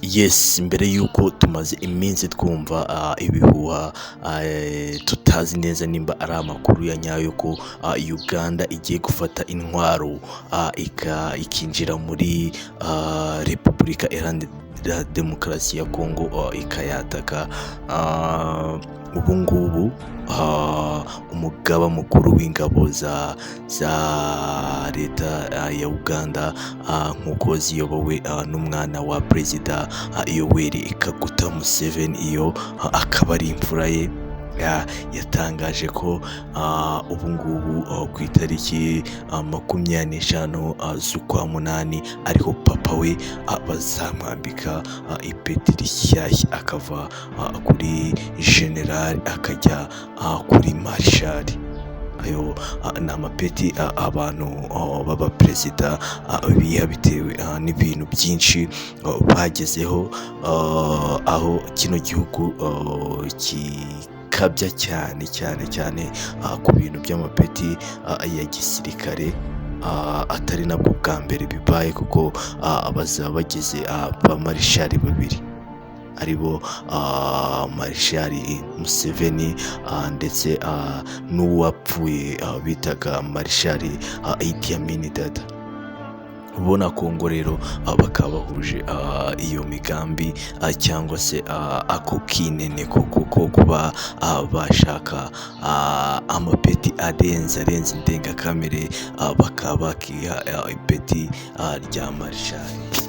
Yes, mbere y'uko tumaze iminsi twumva ibihuha, tutazi neza nimba ari amakuru ya nyayo ko Uganda igiye gufata intwaro, ikinjira muri Repubulika Iharanira Demokarasi ya Kongo, ikayataka. Ubu ngubu umugaba mukuru w'ingabo za leta ya Uganda, nk'uko ziyobowe n'umwana wa Perezida Yoweri Kaguta Museveni, iyo akaba ari imfura ye, yatangaje ko ubu ngubu ku itariki 25 z'ukwa 8 ariho papa we bazamwambika ipeti rishyashya, akava kuri generali akajya kuri marishali. Ayo ni amapeti abantu b'abaperezida biha bitewe n'ibintu byinshi bagezeho, aho kino gihugu gikabya cyane cyane cyane ku bintu by'amapeti ya gisirikare, atari nabwo bwa mbere bibaye, kuko bazaba bageze ba marishali babiri, aribo Marishali Museveni ndetse n'uwapfuye bitaga Marishali Idi Amin Dada. Ubona Kongo rero bakaba bahuje iyo migambi, cyangwa se ako kineneko ko kuba bashaka amapeti arenze indengakamere, bakaba bakiha ipeti rya marishali.